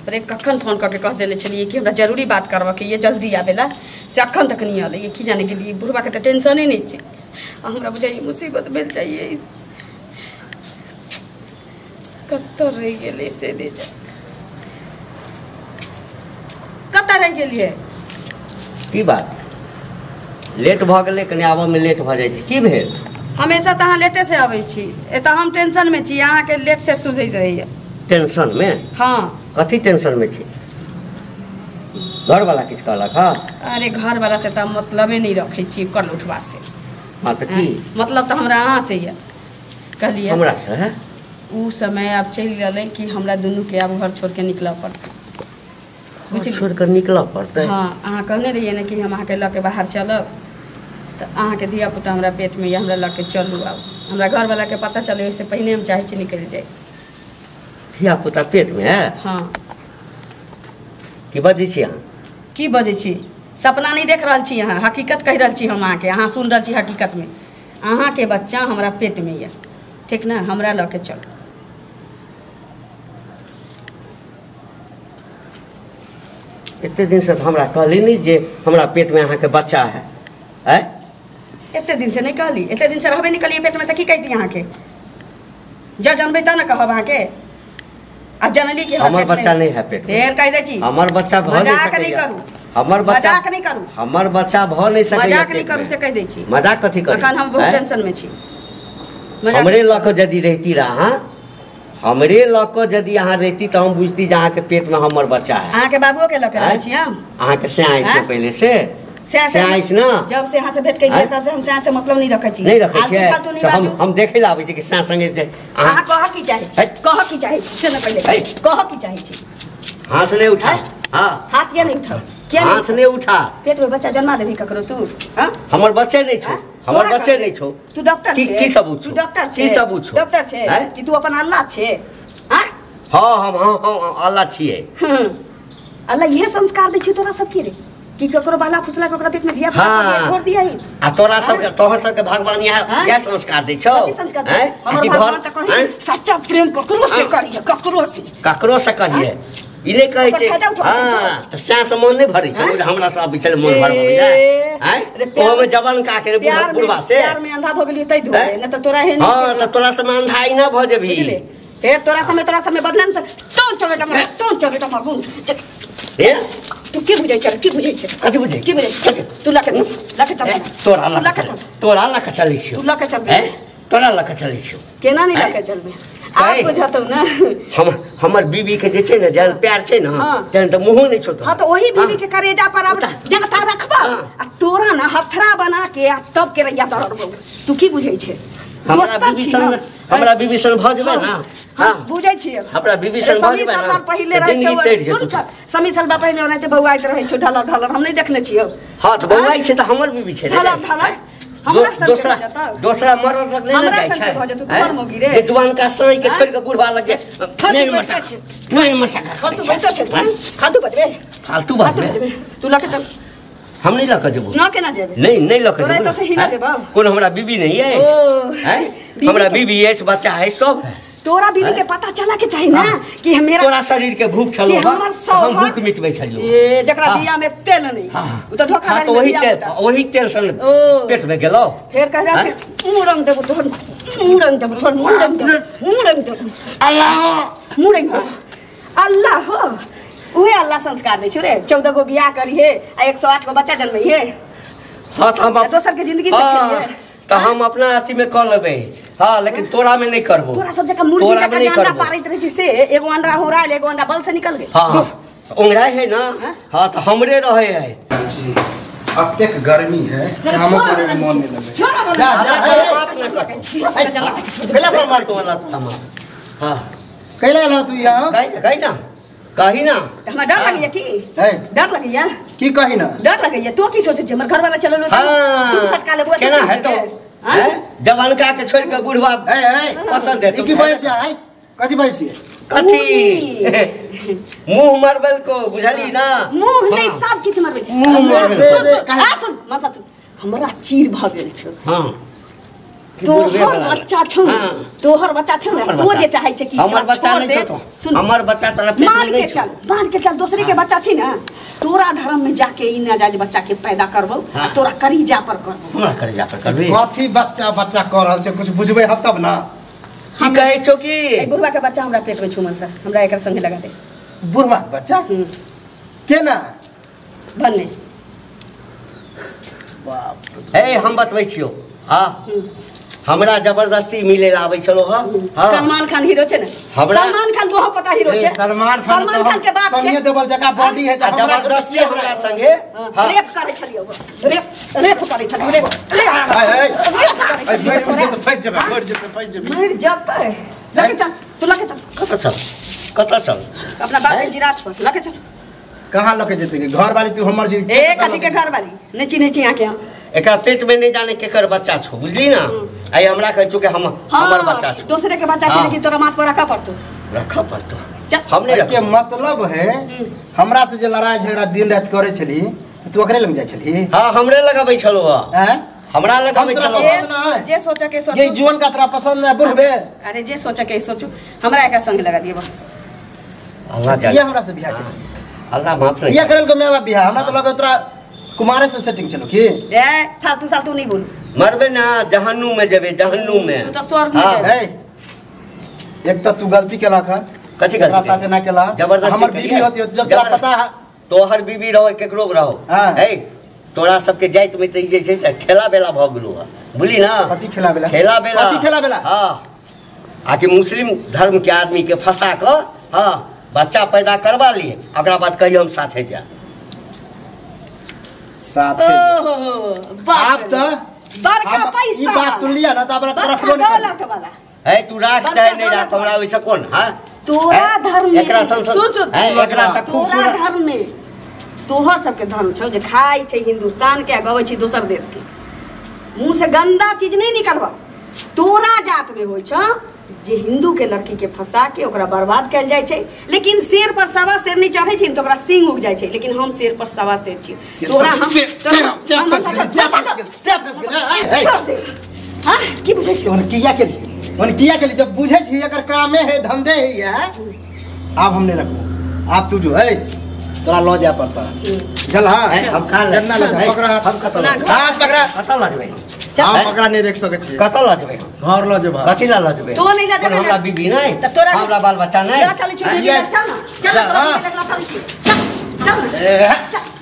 अरे कखन फोन कऽ के कह देने छलियै कि हमरा जरूरी बात करबऽ के ये जल्दी आबेला, से अखन तक नहीं अलै। की जाने गेलियै, बुढ़बा के तऽ टेंशने नहीं छै, आ हमरा बुझाइए मुसीबत भेल जाइए। कतऽ रहि गेलै से नहि जाय, कतऽ रहि गेलियै? की बात लेट भऽ गेलै? कनि आबऽमे लेट भऽ जाइ छै। की भेल? हमेशा तऽ अहाँ लेटे से अबै छी, एतऽ हम टेंशनमे छी, अहाँके लेट से सुझैत रहैए। टेंशनमे? हाँ। कथी टेंशनमे छी? घरवाला किछु कहलक? हँ। अरे घरवाला से तऽ मतलबे नहीं रखै छी कल उठबा से। हाँ तऽ की मतलब? तऽ हमरा अहाँ से यऽ कहलियै। हमरा से? है उ समय आब चलि गेलै कि हमरा दुनूके आब घर छोड़ि के निकलऽ पड़तै। बुझलियै? छोड़ि कऽ निकलऽ पड़तै? हाँ, अहाँ कहने रहियै ने कि हम अहाँके लऽ के बाहर चलब, तऽ अहाँके धिया पुता हमरा पेटमे यऽ, हमरा लऽ के चलू। आब हमरा घरवालाके पता चलै ओहिसँ पहिने हम चाहै छी निकलि जाइ। धिया पुता पेटमे है? हाँ। की बजै छी अहाँ? की बजै छी? सपना नहीं देख रहल छी अहाँ, हकीकत कहि रहल छी हम अहाँके। अहाँ सुन रहल छी हकीकतमे। अहाँके बच्चा हमरा पेटमे यऽ, ठीक ने? हमरा लऽ के चलू। एते दिन से तऽ हमरा कहली नहीं जे हमरा पेटमे अहाँके बच्चा है। आँय? एते दिन से नहीं कहली? एते दिन से रहबे नहीं कहलियै पेटमे तऽ की कहिती अहाँके? जँ जानबै तऽ ने कहब अहाँके। आब जानली कि हमर बच्चा नहीं है पेट में? फेर कहि दै छी। हमर बच्चा भऽ नहीं मजाक नहीं सकैया। करू। हमर बच्चा मजाक नहीं करू। हमर बच्चा भऽ नहीं सकैया। मजाक नहीं पेट करू में। से कहि दै छी। मजाक कथी करी? अखन हम बहुत आँय? टेंशन में छी। मजाक हमरे लऽ कऽ यदि रहिती रह, हमरे लऽ कऽ यदि अहाँ रहिती तऽ हम बुझती जे अहाँके पेट में हमर बच्चा है। अहाँके बाबुओ के लऽ के रहै छी हम। अहाँके सैं आँय? पहिले से सैं सैं ना? जब से अहाँ से भेंट केलियै आँय? तब से हम सैं से मतलब नहीं रखै छी। नहीं रखै आलतू छियै? फालतू नहीं तऽ हम बाजू। हम देखै लए आबै छी कि सैं संगे जे अहाँ कहऽ की चाहै छी? है? कहऽ की चाहै छी से ने पहिले है? कहऽ की चाहै छी? हाथ नहीं उठा। आँय? हाँ। हाथ किया नहीं उठाउ? किया नहीं हाथ नहीं उठा। पेट में बच्चा जन्मा देबही ककरो तू? हाँ? हमर बच्चे नहीं छौ। आँय? हमर तोरा बच्चे कहै। नहीं छौ। तू डॉक्टर की छे? की सबूत तू छौ? डॉक्टर छे? की सबूत छौ? डॉक्टर छे आँय? कि तू अपन अल्लाह छे? हाँ? हाँ, हम हाँ हाँ अल्लाह छियै। अल्लाह ये संस्कार दै छै तोरा सबके रे कि ककरो बाला फुसला के ओकरा पेट में धिया पुता हाँ। छोड़ दिया ही। आ तोरा सबके तोहर सबके भगवान हाँ? इएह संस्कार दै छौ? कथी संस्कार दै? आँय? हमर कि भगवान तऽ कही आँय? सच्चा प्रेम ककरो से करिए, ककरो से। ककरो से करिए ई नहि कहै ओकर छै। फायदा उठाबै छै हाँ, तऽ सएह से मन नहि भरै छौ आँय? जे हमरा से अबै छलै मन भरबै ए, आँय? अरे प्यार- ओहोमे जवान का के प्यार में बुढ़बा से। प्यार में अंधा भऽ गेलियै ताहि दुआरे, आँय? नहि तऽ तोरा एहन हाँ, तऽ तोरा से अंधा ई ना भऽ जेबही। बुझलियै? फेर तोरा समय बदले ने तऽ तों चमेटा मार, तों चमेटा मार, हे? तू की बुझै छै? की बुझै छै? कथी बुझै? की बुझै छै? तू लऽ के चल, लऽ के चल। ए, तोरा तू लऽ लऽ के के चल, चल। तोरा लऽ के चलै छियौ। तू लऽ के चलबे। ए, तोरा लऽ के चलै छियौ। केना नहीं लऽ आँय? के चलबे? आब काहे? बुझतौ ने। हम हमर बीबी के जे छै ने जेहन प्यार छै ने हाँ। तेहन तऽ मुँहो नहि छौ तोरा। हाँ तऽ वही बीबी हाँ। के करेजा पर आब जनता रखबा हाँ। आ तोरा ना हथरा बना के आ तब के रैया दरड़बौ। तू की बुझै छै? हमरा दोसर बीबी छी सन ना। हमरा बीबी सन भऽ जेबै ना? हाँ, हाँ। बुझै छियै। हमरा बीबी सन भऽ समी जेबै ना? सलवार पहिले तऽ रहै जिंदगी छौ। तरि जेतौ। सुन तऽ, समी सलवार पहिले ओनाहिते बौआइत रहै छौ ढलर ढलर, हम नहि देखने छियौ। हाँ तऽ बौआइ छै तऽ हमर बीबी छै ने। ढलर ढलर हमरा संगे दोसरा भऽ जेतौ। दोसरा मरद लग नहि ने हमरा जाइ संगे छै। भऽ जेतौ, आँय? तोहर मौगी रे। जे जुआनका साँइ के आँय? छोड़ि कऽ बुढ़बा लग जे फालतू मेन बैठे मटका छै। मेन मटका फालतू बैठे छै तू। फालतू बजबे। फालतू फालतू बजबे। बजबे। तू लऽ के चल। हम नहीं लऽ के जेबौ। न केना जेबे? नहीं नहीं लऽ के तोरा जेबौ। एतऽ से हिला आँय? देबौ। कोन हमरा बीबी नहीं अछि? ओ, आँय? बीबी हमरा के- बीबी अछि, बच्चा है, सब है। तोरा बीबी के आँय? पता चला के चाही ना हाँ। कि मेरा तोरा शरीर के भूख छलो कि हमर हम शौहर- भूख मिटबै छलियौ। ए जकरा हाँ। दिया में तेल नहीं हाँ। उ तऽ धोखा हाँ, तऽ वही तेल वही तेल सन ओ। पेट में गेलौ। फेर कह रहल आँय? छै मुँह रंग देबो तोहर, मुँह रंग देबो तोहर, मुँह रंग देबो, मुँह रंग देबो, अल्लाह मुँह रंग देबो। अल्लाह हो, उहे अल्लाह संस्कार दै छौ रे। 14 गो बियाह करिहे आ 108 गो बच्चा जन्मैहे। हाँ तऽ हम आ दोसर के जिंदगी से हाँ, खेलिहे। तऽ हम अपना अथी में कऽ लेबै। हाँ, लेकिन तोरा में नहीं करबो। तोरा सब जकाँ मुर्गी तोरा में जकाँ नहीं जे अंडा करबो। पारैत रहै छै से एगो अंडा होरायल एगो अंडा बल से निकल गेल। हाँ, ओंघराइ है ना? हाँ? हाँ तऽ हमरे रहै है। जी अतेक गर्मी है, कामो करे में मन नहीं लगे। छोड़ जा जा अल्लाह माफ ना करतौ। कैला पर मार तोरा तमा। हाँ। कैला आला तू यहाँ? कही ना, कही ना, कही ना। हमरा डर लगैया की? है? डर लगैया? की कही ना? डर लगैया? तू की सोचै छी हमर घरवाला चलल होतै? हाँ। तू सटका लेबो केना हेतौ? हैं? जवानका के छोड़ के बुढ़वा है है पसंद है ई की बजै छै आइ? कथी बजै छै? कथी मुंह मरबल को बुझली ना? मुंह नहीं सब किछु मरबे। मुंह मरबेल। सुन सुन, आ सुन मनसा सुन, हमरा चीर भऽ गेल छौ। हाँ। तोहर बच्चा छौ तोहर बच्चा छौ तो जे चाहै छै कि हमर बच्चा नहीं छौ तो हमर बच्चा तोरा पेट में नहीं चल मान के चल दूसरे के बच्चा छी ना तोरा धर्म में जाके ई नाजायज बच्चा के पैदा करबौ तोरा करीजा पर करबौ हमरा करीजा पर करबी कथी बच्चा बच्चा कर रहल छै कुछ बुझबै हम तब ना की कहै छौ कि ए बुढ़वा के बच्चा हमरा पेट में छुमन सर हमरा एकर संगे लगा दे बुढ़वा के बच्चा केना भन्ने बाप ए हम बतबै छियौ हां हमरा जबरदस्ती मिले ला आबै छलो हां सलमान खान हीरो छै ने सलमान खान तोह पता हीरो छै सलमान खान सलमान खान के बाप छै सनिया देवल जका बॉडी है त हमरा जबरदस्ती हमरा संगे रेप करै छलियो रेप रेप करै छलियो रेप ए फैज जेबै मर जेतै फैज जेबै मर जेतै लके चल तू लके चल कत चल कत चल अपना बाप के जिरात पर लके चल कहां लके जेतै घर वाली तू हमर छी ए कथी के घर वाली नै चिन्है छी आके हम एकरा पेट में नहीं जाने केकर बच्चा छो बुझली ना आई हमरा कहै छौ कि हम हमर बच्चा छो दूसरे के बच्चा छै लेकिन तोरा माथ पर रखा पड़तो रखा पड़तो हम नहीं के मतलब है हमरा से जे लड़ाई झगड़ा दिन रात करे छली तू ओकरे लग जाय छली हां हमरे लगाबै छलो हैं हमरा लगाबै छलो जे सोचा के सोचो ये जीवन का तोरा पसंद है बुढ़बे अरे जे सोचा के सोचो हमरा एकरा संग लगा दिए बस अल्लाह जाने ये हमरा से बियाह कर अल्लाह माफ नहीं ये करल को मैं बाप बियाह हमरा तो लगे तोरा कुमारे से सेटिंग चलो की ए फालतू सालतू नहीं बोल मरबे ना जहन्नुम में जेबे जहन्नुम में तू तो स्वर्ग में जेबे ए एक तो तू गलती केला खा कथी गलती साथे ना केला जबरदस्ती हमर बीबी होती जब तोरा पता है तोहर बीबी रहो केकरो रहो ए तोरा सबके जाइत में त जे छै से खेला बेला भ गेलो है बुझली ना कथी खेला बेला खेला बेला कथी खेला बेला हां आकि मुस्लिम धर्म के आदमी के फंसा क हां बच्चा पैदा करवा लिए ओकरा बाद कहियो हम साथे जा साथे ओहो आप त बड़का पैसा ई बात सुन लिया ना त हमरा रखबो नहीं गलत वाला ए तू राख चाहे नहीं राख हमरा ओइसे कोन हां तोरा धर्म में एकरा सुन सुन एकरा से तोरा धर्म में तोहर सबके धर्म छौ जे खाइ छै हिंदुस्तान के आ गबै छै दोसर देश के मुंह से गंदा चीज नहीं निकलबा तोरा जात में होइ छौ जे हिंदू के लड़की के फंसा के ओकरा बर्बाद कयल जाइ छै लेकिन शेर पर सवा शेर नहीं चढ़ै छै त ओकरा सिंह उग जाइ छै लेकिन हम शेर पर सवा शेर छी तोरा हम हां की बुझै छी ओन किया के लिए ओन किया के लिए जब बुझै छी एकर कामे है धंधे है ये अब हम नहीं रखबो आप तू जो है तोरा ल जाय पड़ता चल हां हम खा ले चन्ना लग पकड़ा हाथ हम कत हाथ पकड़ा कत ल जेबै हम पकड़ा नहीं रख सकै छी कत ल जेबै घर ल जेबै कथी ल जेबै तो नहीं ल जेबै हमरा बीबी नहीं हमरा बाल बच्चा नहीं चल चल चल चल चल चल चल।